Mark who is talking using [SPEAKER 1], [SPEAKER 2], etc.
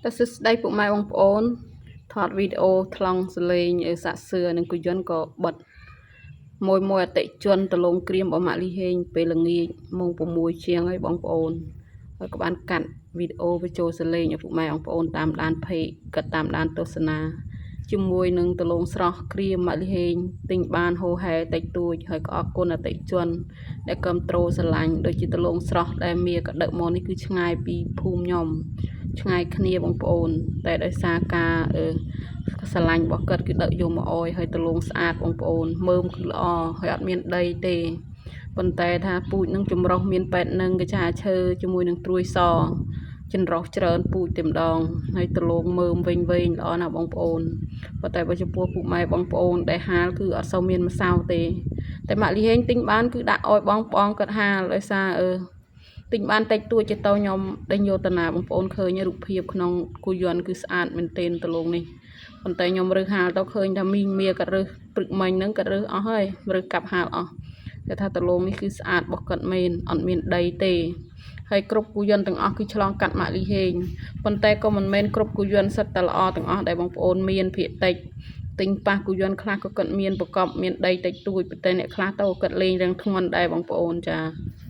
[SPEAKER 1] តសួស្តីពុកម៉ែបងប្អូនថតវីដេអូថ្លង់សលេងសាក់សឿនិងគយន្តក៏បិទមួយមួយអតិជនដលងក្រៀមរបស់ម៉ាក់លីហេងពេលល្ងាចម៉ោង6ជាងហើយបងប្អូនហើយក៏បានកាត់វីដេអូបញ្ចូលសលេងឲ្យពុកម៉ែបងប្អូនតាមដានផេកក៏តាមដានទស្សនាជាមួយនឹងដលងស្រស់ក្រៀមម៉ាក់លីហេងទិញបានហូហែតិចតួចហើយក៏អរគុណអតិជនដែលគ្រប់ត្រូលស្រឡាញ់ដូចជាដលងស្រស់ដែលមាក៏ដឹកមកនេះគឺឆ្ងាយពីភូមិខ្ញុំ ឆ្ងាយគ្នាបងប្អូនតែដោយសារការស្រឡាញ់របស់គាត់គឺដឹកយកមកអោយហើយដលងស្អាតបងប្អូនមើមគឺល្អហើយអត់មានដីទេប៉ុន្តែថាពូជនឹងចម្រុះមានប៉ែតនឹងកចាឈើជាមួយនឹងត្រួយសចម្រុះច្រើនពូជតែម្ដងហើយដលងមើមវិញវិញល្អណាស់បងប្អូនប៉ុន្តែបើចំពោះពុកម៉ែបងប្អូនដែលហាលគឺអត់សូវមានម្សៅទេតែម៉ាក់លីហេងទិញបានគឺដាក់អោយបងបងគាត់ហាលដោយសារទិញបានតិចតួចទៅខ្ញុំដេញយកតាណាបងប្អូនឃើញរូបភាពក្នុងគូយន្តគឺស្អាតមែនទែនដលងនេះប៉ុន្តែខ្ញុំរើសហាលទៅឃើញថាមីងមៀក៏រើសព្រឹកមិញហ្នឹងក៏រើសអស់ហើយរើសកាប់ហាលអស់គេថាដលងនេះគឺស្អាតរបស់គាត់មែនអត់មានដីទេហើយគ្រប់គូយន្តទាំងអស់គឺឆ្លងកាត់ម៉ាក់លីហេងប៉ុន្តែក៏មិនមែនគ្រប់គូយន្តសិតតែល្អទាំងអស់ដែលបងប្អូនមានភាគតិចទិញប៉ះគូយន្តខ្លះក៏គាត់មានប្រកបមានដីតិចតួចប៉ុន្តែអ្នកខ្លះទៅគាត់លេងរឿងធ្ងន់ដែរបងប្អូនចា។